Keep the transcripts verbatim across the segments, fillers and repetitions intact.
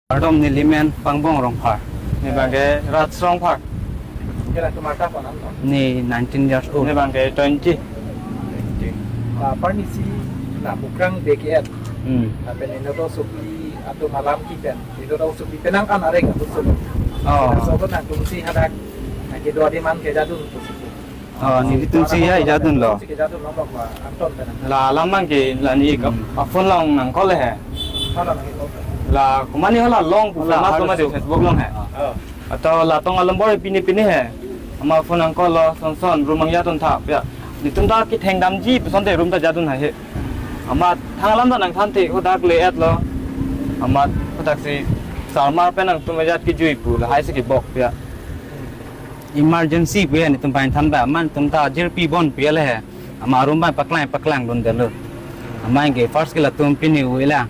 Kardom, neli men Pangbong Rongphar. Ne bang ke Raj Rongphar. Kela tumata konan no? Ne nineteen years old. Ne bang ke twenty. Twenty. Ah, parnisi na Mukrang bek et. Hmm. Lapen inut do Supli atum alam kipen. Inut do Supli penang an areng atum Supli. Oh. Laso nangtumsi hadak. Nangke dua di man kejadun tu Supli. Oh, nelitum si ya jadun lo. Kejadun lo bak ba Anton penang. La alam bang ke la ne Hmm. a-phone along nangcall he. Hala nangcall. La komat ne hala long pu Hala famous harus. Komat di Facebook along he. Oh. Ato la tong alom bor pini pini he. Amat phone nangcall lo, son son room ang jadun tha pu ya. Nelitum ta ketheng damji pu asonte room ta jadun haihe. Amat thang alam ta nangthanthe, hadak le-et lo. Amat hadak si sarmar pen nangtum ajat kejui pu lahai si kebok pu ya. Emergency pu ya nelitum pai than ba, amat nelitum ta jirpi bon pu ya le he. Amat room bai paklang paklangdunde lo. Amat ke first ke latum pini u ila.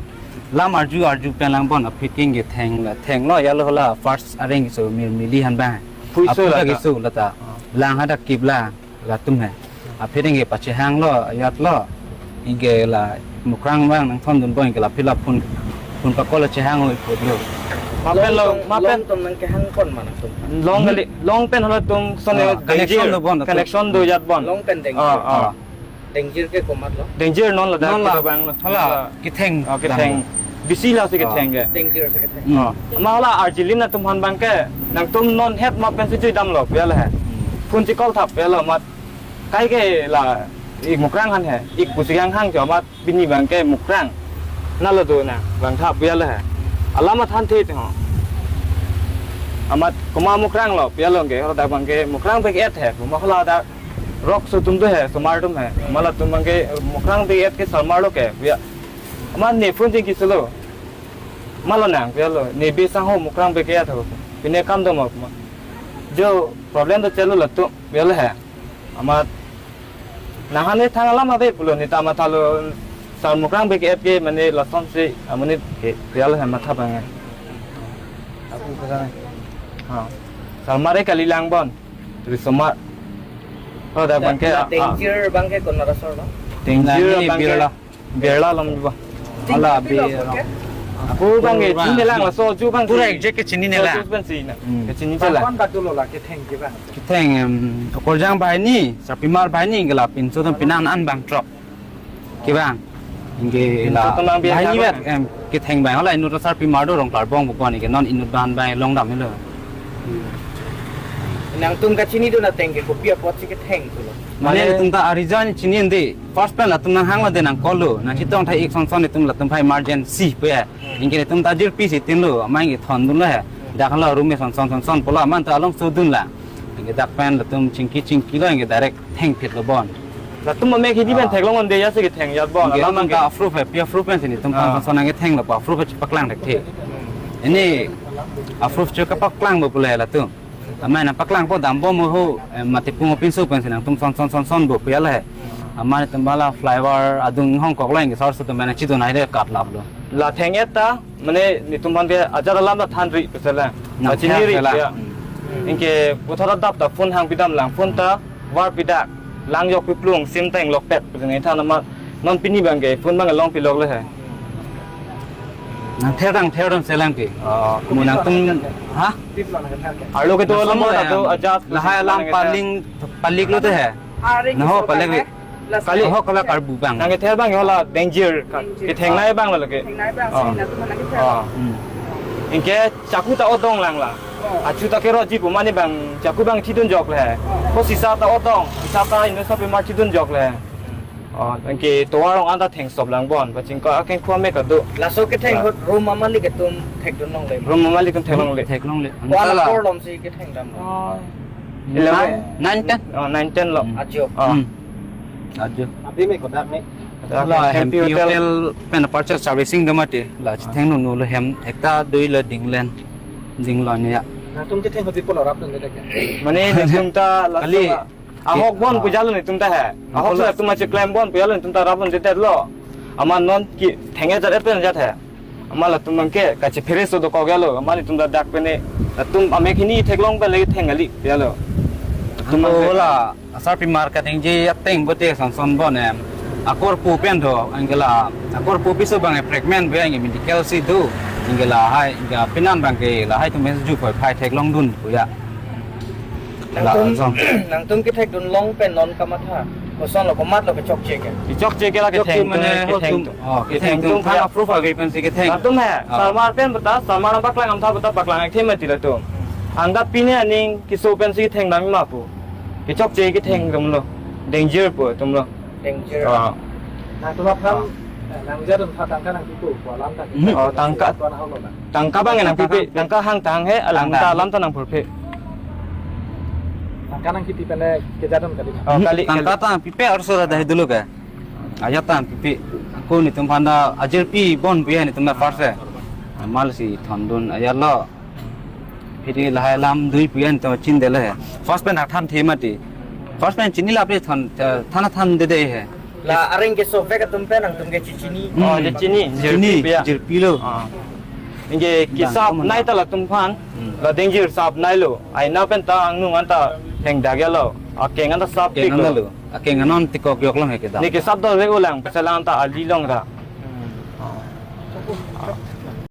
Lam arju arju pen lang bon aphi king ke theng la, thenglo ya lo la first areng so mil mili han ba. Phui so Aphu la ta ta. Ke so la ta. Ah. Lang hadak kip la latum he. Aphi ring ke pachehang lo, ajat lo. Anke la Mukrang bang nangthondun bon ke la phi la phone, phone pa call chehang oi put lo. Mapen lo, Long tong, mapen long tong nangkehang kon ma nangtum? Long Hmm. kali, long pen halatum son Ah, connection danger. Do bon, connection do jat bon. Long pen danger. Ah, ah. Ah. Danger ke komat lo? Danger non la Non la. Dak bang lo. Hala, Ah. Ketheng. Ah, ketheng. Dang. Bisi la si Ah. Ketheng ke. Danger si ketheng. Hmm. Ah. Ma hala arjilin atum han bang ke. Nangtum non het mapen si jui damlo pu ya le he. Hmm. Phone si call thap pu ya lo amat. Kai ke la ik Mukrang han he. Ik pusi yang hang cho amat pini bang ke Mukrang. Na lo do na bang thap pu ya le he. Alam athanthe te ho. Amat komat Mukrang lo pu ya lo ke. Hadak bang ke Mukrang bek et he. Komat hala dak Rok so atum do he, osomar atum he. Amat latum bang ke Mukrang bek et ke sarmar lo ke, pu ya. Amat ne phone chingki solo. Malo nang, pu ya lo. Ne be sang ho Mukrang bek et ho. Pine kam do ma ma. Jo problem do chelo latum, pu ya lo he. Amat nang han ne thang alam ave pulo ne ta matha lo sar Mukrang bek et ke mane lason si amonit ke, pu ya lo he matha bang. Aku ke sana. Ha. Sarmar e kali lang bon. Risomar. Oh, dak bang ke, ah, danger bang ke konat asor lo? Danger Nani bang ke Birla. Birla along ba. Hala Danger Birla. Birla. Aku bang ke Birla. Chini lang laso ju bang Pura si. Exact ke chini ne So la. Ju bang si na. Hmm. Ke chini Bang chela. Kon batu lo la ketheng ke bang. Ketheng, em, Okorjang banghini, Sarpimar banghini ke la pinso dam pinang an bang throk. Kevang. Anke Inut la atum bang biar banghini jago vet, kan? Em, ketheng bang, hala inut Sarpimar do Rongkarbong bukon ke non inut ban bang long dam helo. Nangtum kachini do na teng ke kopi apot si ketheng tu lo. Mane Mane itum ta arizan chini ende. First pen latum nanghang lo de nang call lo. Nang chetong thai ik son son itum latum phai emergency pu ya. Anke itum ta jirpi si tin lo, amat anke thondun lo he. Dak lo room e son son son son pu la amat ta along sodun la. Anke dak pen latum chingki chingki lo anke direct thengphit lo bon. Latum amek hidi pen Ah. Theklong ande ya si ketheng jat bon. Anke alam latum anke. Ta approve he, pi approve pen si netum Ah. Phan son nang ketheng lo pa approve chepaklang thekthe. Ini approve chepaklang bo pule latum. Amat nangpaklang po dambom ho, eh, mati pung pinso pen si nangtum son son son son bo pu ya le he. Amat netum bala flyover adung hongkok lo anke sar so atum nangchidun hai de kat lap lo. La theng et ta, mane netum aphan ke ajat alam ta than ri pu sela. Nang Pachini than ri sela. Ya. Hmm. Anke puthot adap ta phone hang pidam lang phone ta var pidak. Lang yok piplung sim ta inglok pet pu ne than amat non pini bang ke phone bang long pilok le he. Nang ther nang ther dam selang ke. Oh. Mo nangtum ha? Arlo ke to Nang lo mo somo ta ya. To ajat Lahai alam nang ke paling palik lo te he. Hari Naho kiso palek kan, le. Eh? Last Kali. Night. Ho kala karbu bang. Nang kether bang hola danger ka. Danger. Ketheng nai bang la lake. Ketheng nai bang, Oh. Sini na tu mana kita. Oh. Hmm. Anke chaku ta odong lang la. Oh. Achu ta kero ji pu mane bang chaku bang chidun jok le. Oh. Ko sisa ta odong, sisa ta inut Sarpimar chidun jok le. Oh, anke tovar rong anta theng stop lang bon, pachingko akeng khua me ka do. Laso ketheng Ah. Hot room amalik atum thekdun longle. Room amalik atum theklongle. Theklongle. Ko ala Antala. Kor lom si ketheng dam. Oh. Eleven. Nine, nine, ten. Oh, nine, ten lo. Hmm. Ajo. Oh. Hmm. Ajo. Abi me kodak me. Kodak La me. Hempi Hempi Hotel. Hotel pen apar cha servicing do mati. La chitheng nunu lo hem ekta dui lo dinglen. Dinglo ne ya. Nangtum ketheng hot di polo rap dun de ke. Mane nangtum ta la Kali. Sa- Ahok bon Ah. Pujalo netum ta he. Ahok Ahok sa la- tum ache klem bon pujalo netum ta rap bon jetet lo. Ama non ketheng jat et pen jat he. Ama latum bang ke kachephere so dokok ya lo. Ama netum ta dak pen ne. Latum amek hini theklong pen lagi theng kali ya lo. Latum Ako bang ke- la Sarpimar kadingje ateng bote son son bon em. Akorpu pen do anke la. Akorpu piso bang e pregnant be anke medical si do. Anke lahai, anke penan abangke lahai atum pensi ju phoi phai theklongdun pu ya. La Nangtum, jong. Nangtum kethekdun long pen non kamatha. Kosonlo, komatlo kechokche ke? Kechokche ke la Kechokche ketheng mane tum, hostum. Ketheng tum. Oh, ketheng ketheng tum tum phan ya. Approve agi pensi ketheng. Latum he, Ah. Sarmar pen beta, Sarmar paklang amtha beta paklang akthe mati latum. Andat pini aning keso pensi ketheng dam ma pu. Kechokche ketheng Hmm. atumlo. Danger pu atumlo. Danger. Ah. Nangtum aphan, Ah. eh, nangjadun tha tangka nangpipo pu alam ta. Mhm. Oh, tangka. Tuan ahok lo na. Tangka abang nangpipe, Tangka. Tangka hang tang he, alam Tangka. ta, alam ta nangpurphe. Tangka nangkipi pen le kejadun kali na. Oh, kali, Tangka kali. ta pipe arso ra dahai dulu ke. Ajat ta pipe. Ako netum aphan ta ajirpi bon pu ya netum ta first he. Amal si thondun ajat lo. Phiri lahai alam dui pu ya netum chindele he. First pen than the mati. First pen chini lapen thon, eh, than thandede he. La areng kesovek atum pen nangtum ke chechini. Hmm. Oh, chechini. Chini, Jirpi pu ya. Jirpi lo. Ah. Anke Bang, kesap kamu nai na. ta latum aphan. Hmm. La danger sap nai lo. Aina pen ta angnung anta hengdak ya lo. Akeng anta sap Akeng tik lo. anta lo. Akeng anon tikok yok long he kedam. Ne kesap do le ulang, peselang ta ali long ra. Hmm.